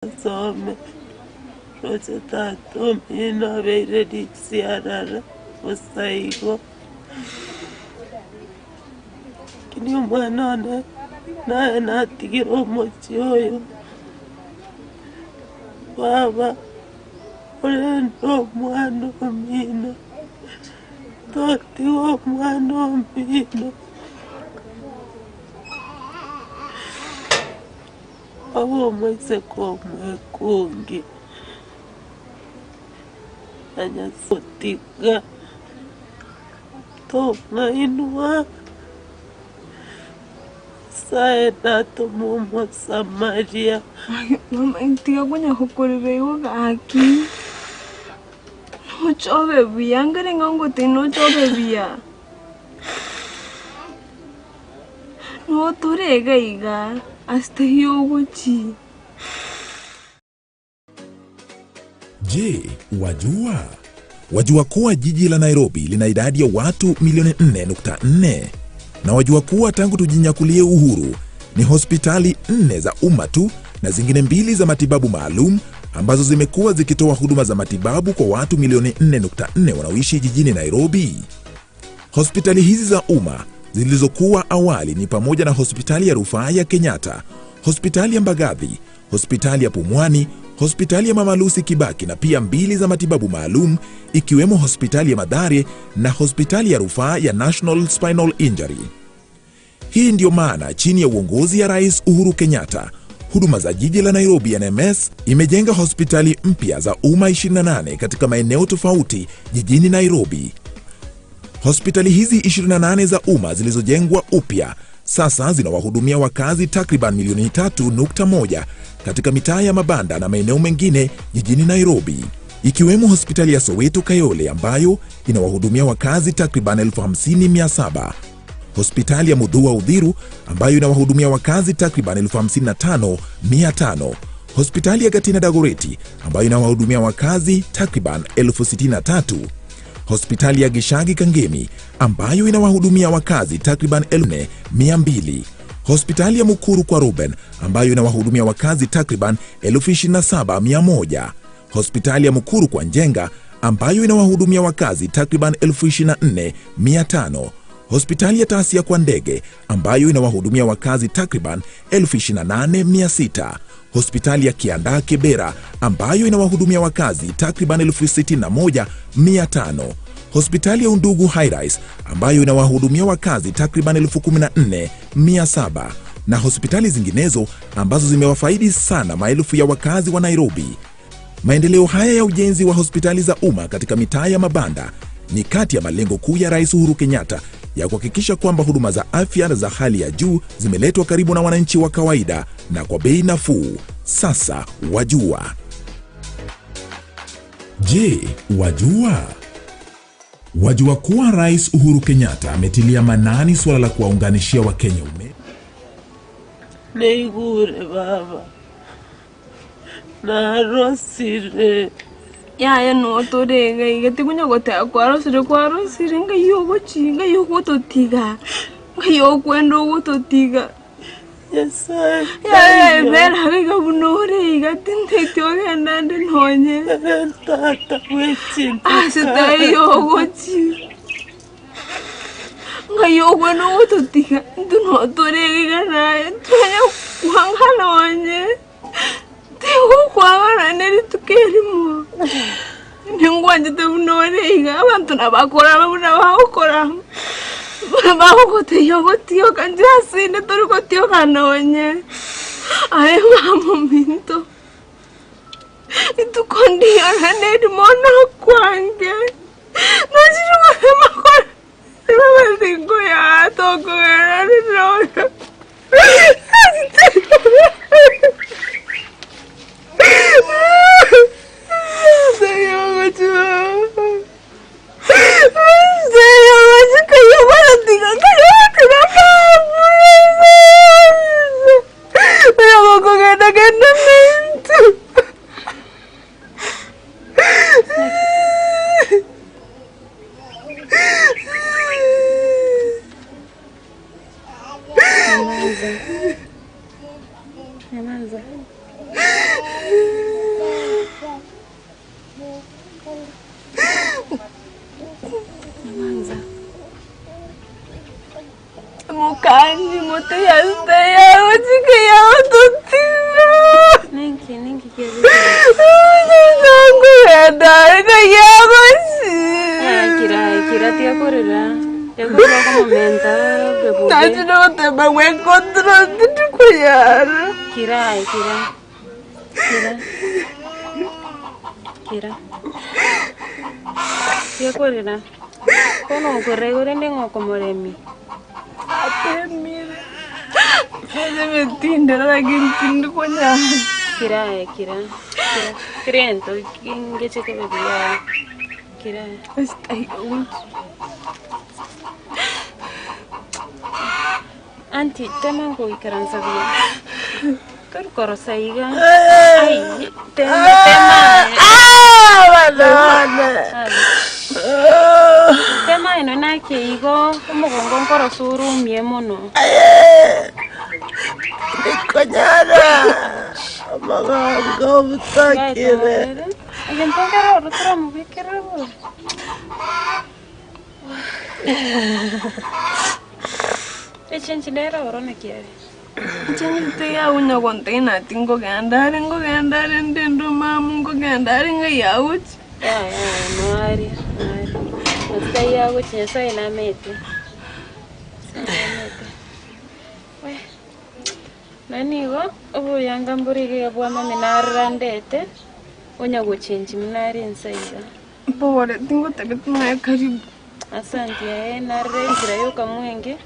Some roche tata omino abeire risiarara bosaigo. Lakini omwana one naye natigire omochie oyo, baba orende omwana omino, totiga omwana omino. Abe omoiseke omwekungi, na Nyasaye otiga tong'ainwa. Nyasaye natoma omosamaria. Mama, tiga konya gokorera igo gaki. Nochobe buya, nkare ng'a ngote nochobe buya. Notore iga iga, ase yogochi. Je, wajua? Wajua kuwa jiji la Nairobi lina idadi ya watu milioni 4.4? Na wajua kuwa tangu tujinyakulie uhuru ni hospitali 4 za umma tu na zingine 2 za matibabu maalum ambazo zimekuwa zikitoa huduma za matibabu kwa watu milioni 4.4 wanaoishi jijini Nairobi. Hospitali hizi za umma zilizokuwa awali ni pamoja na hospitali ya rufaa ya Kenyatta, hospitali ya Mbagathi, hospitali ya Pumwani, hospitali ya Mama Lucy Kibaki na pia 2 za matibabu maalum ikiwemo hospitali ya Mathare na hospitali ya rufaa ya National Spinal Injury. Hii ndio maana chini ya uongozi ya Rais Uhuru Kenyatta, huduma za jiji la Nairobi NMS imejenga hospitali mpya za umma 28 katika maeneo tofauti jijini Nairobi. Hospitali hizi 28 za umma zilizojengwa upya sasa zinawahudumia wakazi takriban milioni 3.1 katika mitaa ya mabanda na maeneo mengine jijini Nairobi, ikiwemo hospitali ya Soweto Kayole ambayo inawahudumia wakazi takriban 50,700, hospitali ya Mudhua Uthiru ambayo inawahudumia wakazi takriban 55,500, hospitali ya Gatina Dagoretti ambayo inawahudumia wakazi takriban 63,000, hospitali ya Gishagi Kangemi ambayo inawahudumia wakazi takriban 4,200, hospitali ya Mukuru kwa Ruben ambayo inawahudumia wakazi takriban 27,100, hospitali ya Mukuru kwa Njenga ambayo inawahudumia wakazi takriban 24,500, hospitali ya Tasia kwa Ndege ambayo inawahudumia wakazi takriban 28,600, hospitali ya Kiandaa Kibera ambayo inawahudumia wakazi takriban 61,500, hospitali ya Undugu Highrise ambayo inawahudumia wakazi takriban 14,700 na hospitali zinginezo ambazo zimewafaidi sana maelfu ya wakazi wa Nairobi. Maendeleo haya ya ujenzi wa hospitali za umma katika mitaa ya mabanda ni kati ya malengo kuu ya Rais Uhuru Kenyatta ya kuhakikisha kwamba huduma za afya za hali ya juu zimeletwa karibu na wananchi wa kawaida na kwa bei nafuu. Sasa wajua. Je, wajua? Wajua kuwa Rais Uhuru Kenyatta ametilia manani suala la kuwaunganishia Wakenya umeme? Neigure baba. Narosire. Yaya notore iga iga tikunya gotea kwarosire kwarosire ngai ogochi ngai ogototiga ngai okwenda ogototiga. Nyasaye yaya ebera iga bunore iga tinteti ogenda nde nonye tata bwechintu ase tai ogochi ngai okwenda ogototiga ntu notore iga naye twanya kwangana onye tingukwangana neritukerimo ningwanjete bunore iga abantu nabakora buna bagokora bagogoteiyo gotioka njasinde tori gotioka nonye aye mama minto itukondiana nerimo nakwange nochirumakora mabazingo yatokogera rinoro. Gote ya uchike ya ototira. Ninki kiri. Nangu ya darika ya gosi. Kira tia korera. Yakorera como menta bebo. Nachi no te ba we control tikuyara. Kira. Kira. Yakorera. Kono korego ndengo komoremi. Atemire. Ese me tindera la quintindu konya. Kira. Krento ingeche que bebía. Kira. Está ahí. Anti temango ikaranza bien. Torkoro saiga. Ay, tema. Ah, bana. Tema eno nake igo omugongo nkoro surumie mono. Ndikonyara. Amagongo butakire. Agentongera orutura mubikire bo. Echenchidera orona kiare. Chente ya unya container tingo gandare ngo gandare ndendo mamu ngo gandare ngo yauch. Ya mari. Ngai yago chinyasaye namete. We. Nani go obuyanga mburige bwa mami narandete onya gochenji mnari nsaiga. Pole tingo tabet na karibu. Asante narre ngira yoka mwenge.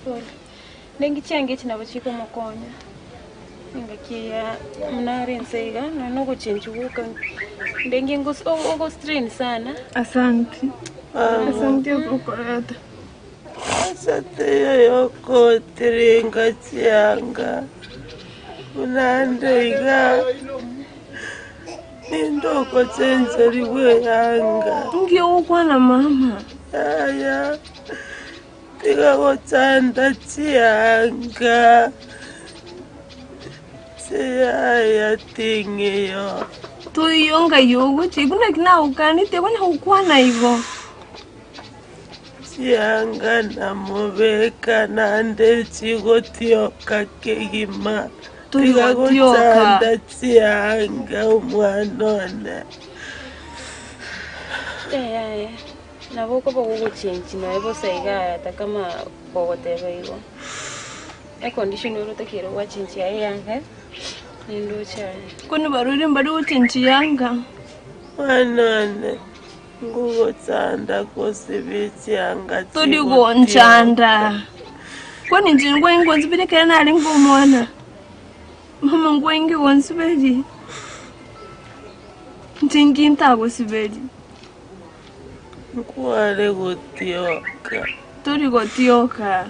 Pole. Nengi change chinabo chiko mokonya. Ngakia mnari nsaiga na no gochenji guka. Ndengi ngo strain sana. Asante. Asante ukoreta. Asante yoko tiringa chianga. Unandeiga. Nindoko chenjeri weyanga. Ngiokwana mama. Aya. Tiga gochanda chianga. Chiaya tingiyo. Tuyonga yogo chikuna kina ukani te wana ukwana ivo. Chianga na mubeka nande chigotioka kegima. Tuyotioka chianga umwanone. Ya. Naboko bogo chenchi na ebo saiga ata kama bogoteba igo. E condition oro takiro wa chenchi ayanga. Nendo chai. Kono baruri mbaru chenchi yanga. Mwanone. Ngugo chanda kosibichanga. Tudi gonchanda. Kwani njingwe ngonzi bile na alingo mwana. Mama ngwengi gonsibeli. Njinginta gosibeli. Nkwale gotioka. Tudi gotioka.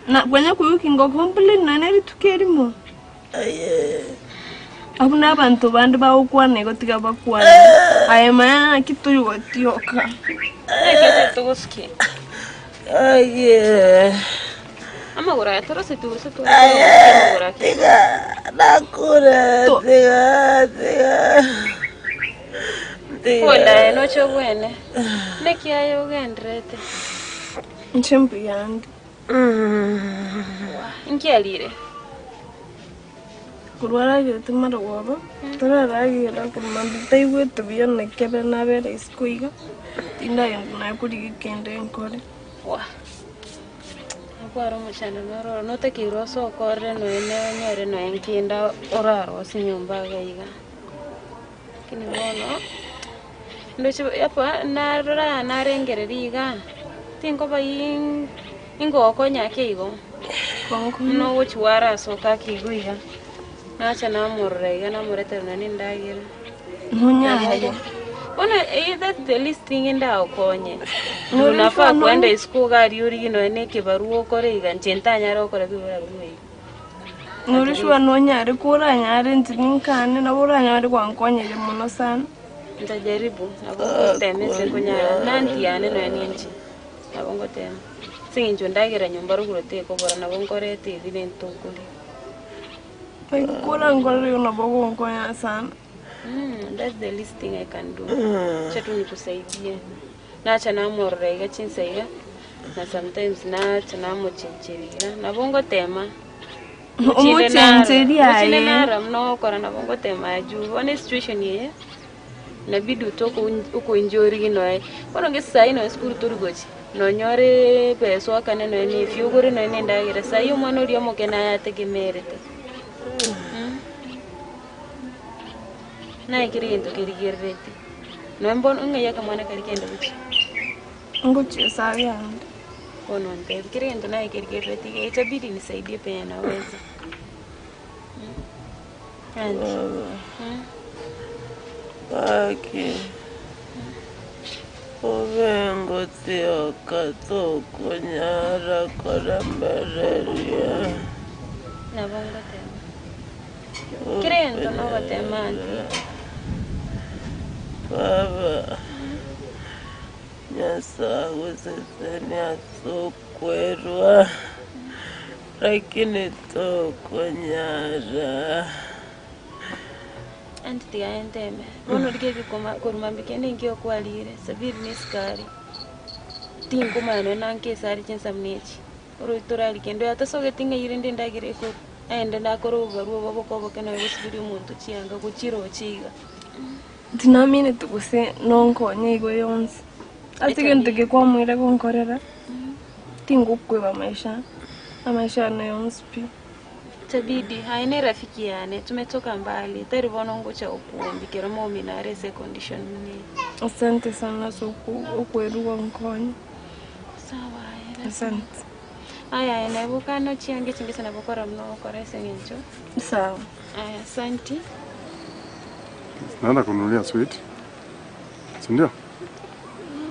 Na kwenya kuyukingo complain na neri tukerimo. Aye. Abuna abantu bandi bawukwana gotiga bakwana. Aye mana kituri gotioka. Ekete tuguski. Aye. Amagura ya toro se tu amagura. Tiga nakure tiga. Hola enocho gwene. Nekiayo gendrete. Nchembu yandi. Nkialire. Kurwara gete maragwaba tararagira kumambita igwetu biyo nekebe nabere isikuiga tinda na kuri kende nkore wa akwaro muchana nororo notakirwo sokore no ene onyore no enkinda oraro sinyumba gaiga kini bono ndoche apa narora narengereriga tinkoba ingokonya keigo no gochiwara soka kiguiga nacha namurega namuretera nani ndagira nonyaye bona that's the least thing ndaokonye unafaa kwenda isku gari uri no ene kibaruo kore iga ncentanya ro kore bibura bimwe nurishwa nonyare kuranyare ntinkane naburanyare kwankonyere muno sana ntajaribu nabo temese kunyara nanti yane no yaninji nabo ngotema singinjo ndagira nyumba ruguru teko bora nabo ngorete ithine ntukuri Kura ngore unabogo ngoya sana. That's the least thing I can do. Chetu nikusaidie. Nacha namorega chinsaiga. Na sometimes nacha namochencherira nabo ngotema Omochencheria aye. Nara mnokora nabo ngotema juu one situation yeye inabidi utoke uko enjoy noe bono nge sai no skuru turi gochi nonyore pesa wakane no ni fyuguri no nendagira sai omwana ori omoke nayategemerete naye kiri gento kerigererete nombono ng'ai akamwana kari kende gochi Ngocheza yande. Bono ntebi kiri gento naye kerigererete itabidi nisaidie penye naweza. Auntie. Baki. Obe ngotioka tokonyara koremereria. Nabo ngotema. Kiri gento nogotema auntie. Baba. Nyasaye agosesenia ase okwerwa lakini tokonyara. Auntie tiga enteme. Bono rike koruma mbikende nkio kwalire sabiri ni sukari. Tinkumana nanke sari chinsamnechi. Oro torali kendo yatasogete ng'aire ndi ndagire ko aende ndakora obobarua bobokoboke naye gosibiri omonto chianga gochira ochiga. Tinamine tuguse nonkonye igo yonsi. Ase gento gekwamwire gonkorera tingokweba maisha amaisha yane yonsi pi. Tabidi haine rafiki yane tumetoka mbali tari bono ngocha okuombi kero mominare se condition ni. Asante sana so okweruwa nkonye. Sawa aya. Asante. Aya nabukano chiange chingisa nabokora mno okora ese ng'encho. Sawa. Aya asante. Naenda kununulia sweet. Si ndio?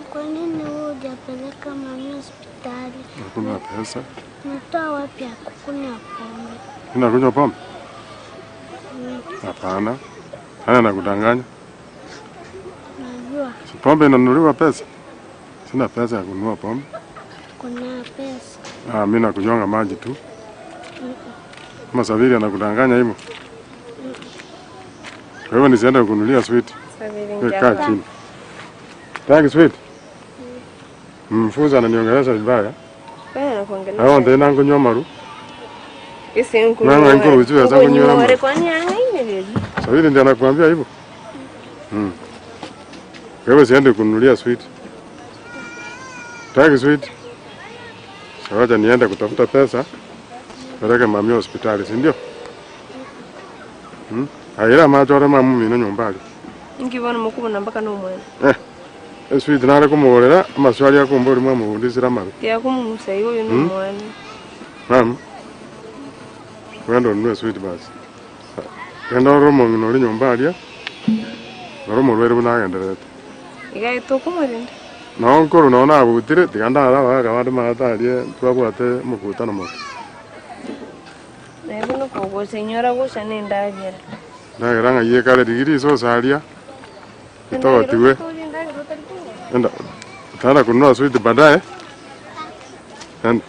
Kwa nini wewe hujapeleka mami hospitali? Hakuna pesa. Natoa wapi ya kukunywa pombe? Unakunywa pombe? Hapana. Hana nakudanganya. Najua. Si pombe inanunuliwa pesa? Sina pesa ya kununua pombe. Kuna pesa. Ah, mimi nakunywanga maji tu. Kama Saviri anakudanganya hivyo. Kwa hivyo nisiende kununulia sweet. Saviri Kaa chini. Thank you sweet. Mfuza ananiongelesha vibaya. Wewe anakuongelesha. Hao ndio nangu maru. Ese nkuru. Mama nkuru ujue zangu nywa maru. Kwani angaine baby. Saviri ndiye anakuambia hivyo. Kwa hivyo siende kununulia sweet. Thank you sweet. Sawaja niende kutafuta pesa. Peleke mami hospitali, si ndio? Aira majore mamu mino nyumbali. Nkibona mukubona mpaka no mwana. Sweet nare kumugorera amaswali yakumbori mwamubundisira mabi. Tiakumumusa uyu no mwana. Mam. Wendo nunue sweet basi. Kenda oromo ngino nyumba alia. Oromo rwere bunagenderete. Iga tokomorinda. Naho nkuru naona abutire tiganda ara abandi matarie twabwate mukutano moto. Naye buno kogo senyora gosha nendagera. Ndagera ng'aiye kare rigiri sosaria. Itogotiwe. Enda utaenda kununua sweet baadaye. Enda.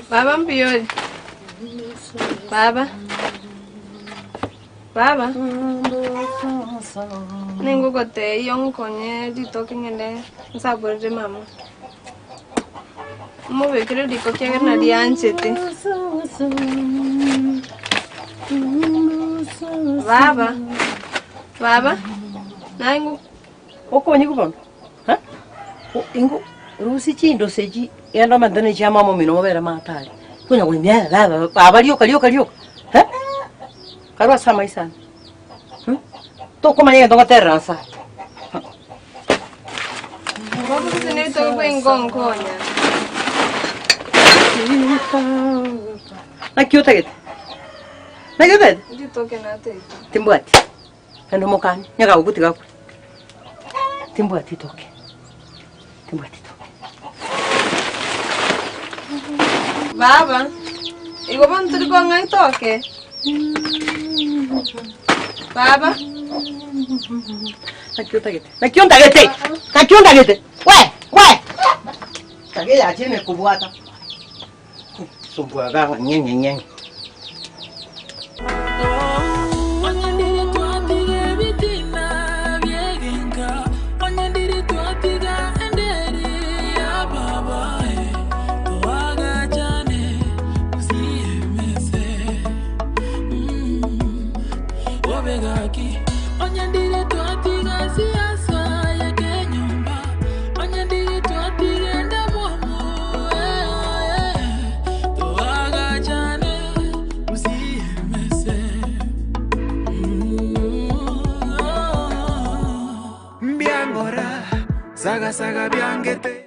Baba mbiori. Baba. Baba. Ningugote iyo nkonye ritoke ngende nsagurire mama. Mubikire riko kiage na rianchete. Baba. Baba. Nangu okonyi kubona. Ha? Ingo rusi chindo seji yanda mandane cha mama mino mabera matali. Kunya kunya baba baba lioka lioka lioka. Ha? Karwa sama isana. Toko manya ndo terransa. Baba kusinito kwengonkonya. Na kyo tagete. Na kyo tagete. Nditoke na tete. Timbwati. Endo mokani nyaga ugutiga ku. Timbwati toke. Timbwati toke. Baba. Igo bantu rikonga itoke. Baba. Nakio ndagete. Nakio ndagete. We, we. Tage ya chini kubwata. Sumbua gawa nyenye nyenye. Saga saga biangete.